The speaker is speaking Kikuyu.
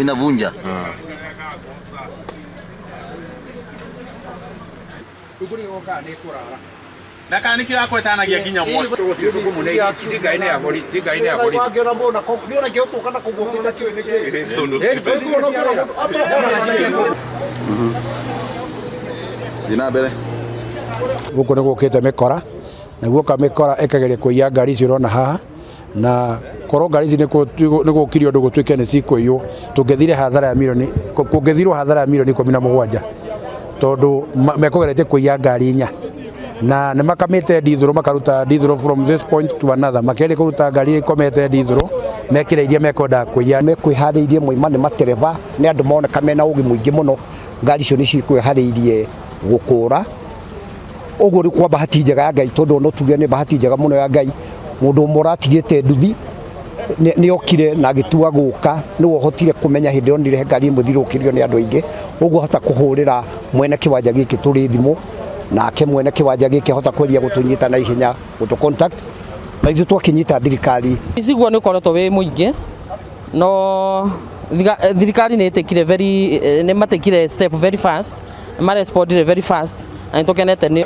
Inavunja. Na kana nä kä rakwetanagia nginya mwaki. Thiĩ na mbere. Gũkũ nĩ gũkĩte mĩkora, na guoka mĩkora ĩkageria kũiya ngari icio ũrona haha, na korwo ngari ici nĩ gũkire ũndũ gũtuĩke nĩ cikũiywo, tũngĩthire hathara ya mirioni, kũngĩthirwo hathara ya mirioni 17, tondũ mekũgeretie kũiya ngari inya na nĩ makamĩte ndithũrũ, makaruta ndithũrũ from this point to another, makĩgeria kũruta ngari iria ikomete ndithũrũ mekĩre iria mekwendaga kũiya. Mekwĩharĩirie moima nĩ matereba, nĩ andũ maroneka mena ũgĩ mũingĩ mũno, ngari icio nĩ cikwĩharĩirie gũkũra. Ũguo rĩu kwa bahati njega ya Ngai, tondũ no tuge nĩ bahati njega mũno ya Ngai, mũndũ ũmwe ũratigĩte nduthi nĩ okire na agĩtua gũka, nĩwe ũhotire kũmenya hĩndĩ onire ngari ĩmwe ĩthirũkĩrio nĩ andũ aingĩ, ũguo ahota kũhũrĩra mwene kĩwanja gĩkĩ tũrĩ thimũ, nake mwene kĩwanja gĩkĩ ahota kweria gũtũnyita na ihenya, gũtũ contact, na ithuĩ twakĩnyita thirikari. Ũici guo nĩ ũkoretwo wĩ mũingĩ no thirikari nĩ ĩtĩkire very, nĩ matekire step very fast, nĩ marespondire very fast na nĩ tũkenete nĩ.